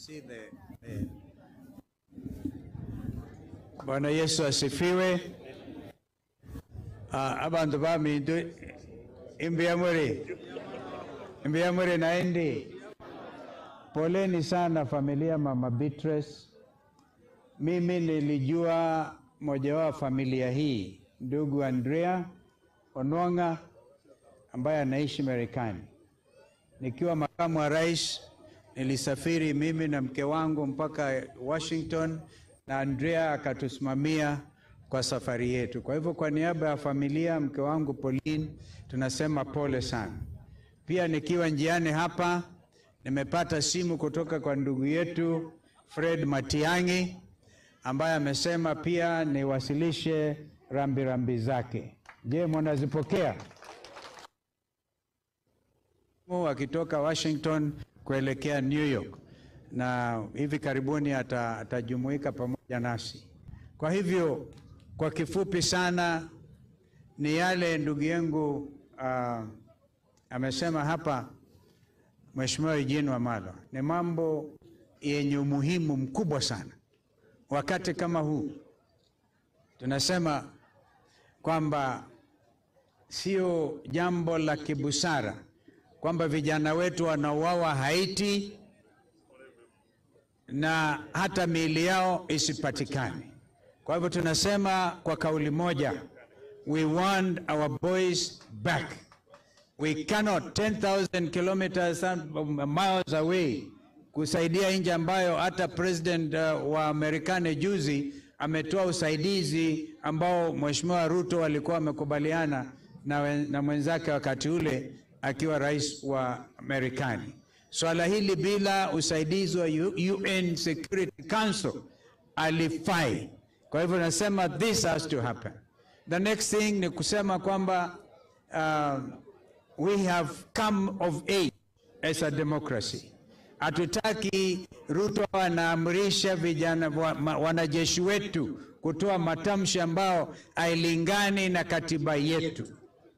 See the Bwana Yesu asifiwe. Abantu bamindu imbiamuri naendi. Poleni sana familia Mama Beatrice. Mimi nilijua mmoja wa familia hii, ndugu Andrea Onwanga ambaye anaishi Marekani. Nikiwa makamu wa rais nilisafiri mimi na mke wangu mpaka Washington na Andrea akatusimamia kwa safari yetu. Kwa hivyo kwa niaba ya familia, mke wangu Pauline, tunasema pole sana. Pia nikiwa njiani hapa nimepata simu kutoka kwa ndugu yetu Fred Matiang'i ambaye amesema pia niwasilishe rambirambi zake. Je, mnazipokea? Akitoka Washington kuelekea New York, na hivi karibuni atajumuika pamoja nasi. Kwa hivyo kwa kifupi sana ni yale ndugu yangu amesema hapa Mheshimiwa Eugene Wamalwa, ni mambo yenye umuhimu mkubwa sana. Wakati kama huu tunasema kwamba sio jambo la kibusara kwamba vijana wetu wanauawa Haiti na hata miili yao isipatikane. Kwa hivyo tunasema kwa kauli moja, we want our boys back. We cannot 10,000 kilometers and miles away kusaidia nchi ambayo hata president wa Marekani juzi ametoa usaidizi ambao Mheshimiwa Ruto alikuwa amekubaliana na mwenzake wakati ule akiwa rais wa Marekani. Swala hili bila usaidizi wa UN Security Council alifai. Kwa hivyo nasema this has to happen. The next thing ni kusema kwamba we have come of age as a democracy. Hatutaki Ruto anaamrisha vijana wanajeshi wetu kutoa matamshi ambao hailingani na katiba yetu.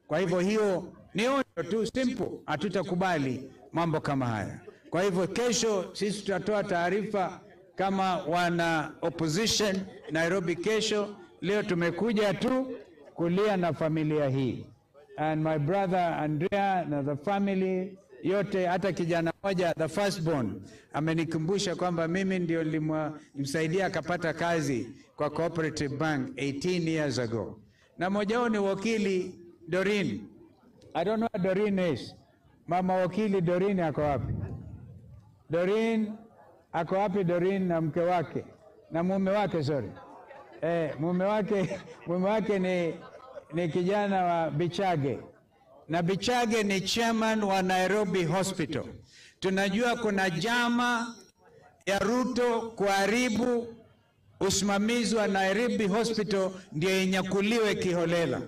Kwa hivyo hiyo ni onyo tu simple, hatutakubali mambo kama haya. Kwa hivyo kesho sisi tutatoa taarifa kama wana opposition Nairobi kesho. Leo tumekuja tu kulia na familia hii. And my brother Andrea na the family yote, hata kijana moja the firstborn amenikumbusha kwamba mimi ndio nilimsaidia akapata kazi kwa Cooperative Bank 18 years ago. Na mmoja wao ni wakili Doreen. I don't know where Doreen is. Mama wakili Doreen ako wapi? Doreen ako wapi? Doreen na mke wake na mume wake, sorry. Mume wake ni kijana wa Bichage. Na Bichage ni chairman wa Nairobi Hospital. Tunajua kuna jama ya Ruto kuharibu usimamizi wa Nairobi Hospital ndio inyakuliwe kiholela.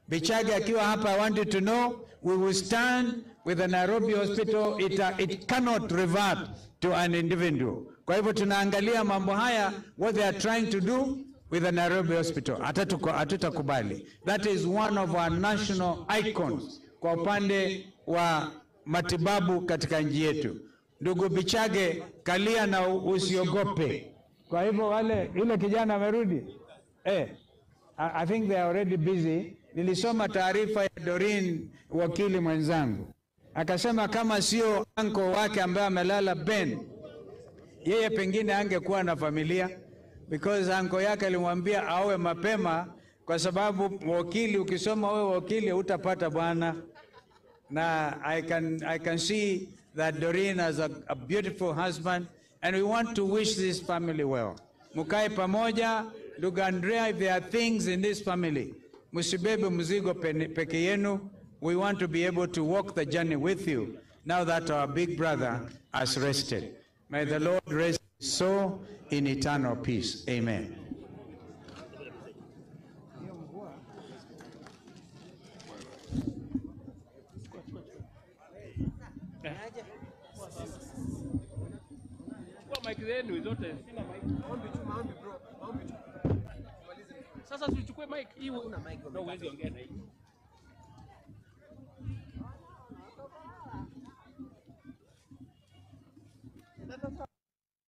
Bichage akiwa hapa, I want you to know we will stand with the Nairobi Hospital. It cannot revert to an individual. Kwa hivyo tunaangalia mambo haya, what they are trying to do with the Nairobi Hospital. Hatutakubali. That is one of our national icons kwa upande wa matibabu katika nchi yetu. Ndugu Bichage, kalia na usiogope. Kwa hivyo wale ile kijana amerudi. I think they are already busy. Nilisoma taarifa ya Doreen wakili mwenzangu. Akasema kama sio uncle wake ambaye amelala Ben, yeye pengine angekuwa na familia, because uncle yake alimwambia aoe mapema kwa sababu wakili, ukisoma wewe wakili utapata bwana. Na I can see that Doreen has a beautiful husband, and we want to wish this family well. Mukae pamoja, ndugu Andrea, if there are things in this family, msibebe mzigo peke yenu. We want to be able to walk the journey with you now that our big brother has rested. May the Lord rest his soul in eternal peace. Amen. Sasa tuchukue mic hii. Una mic? Ndio uweze ongea na hii.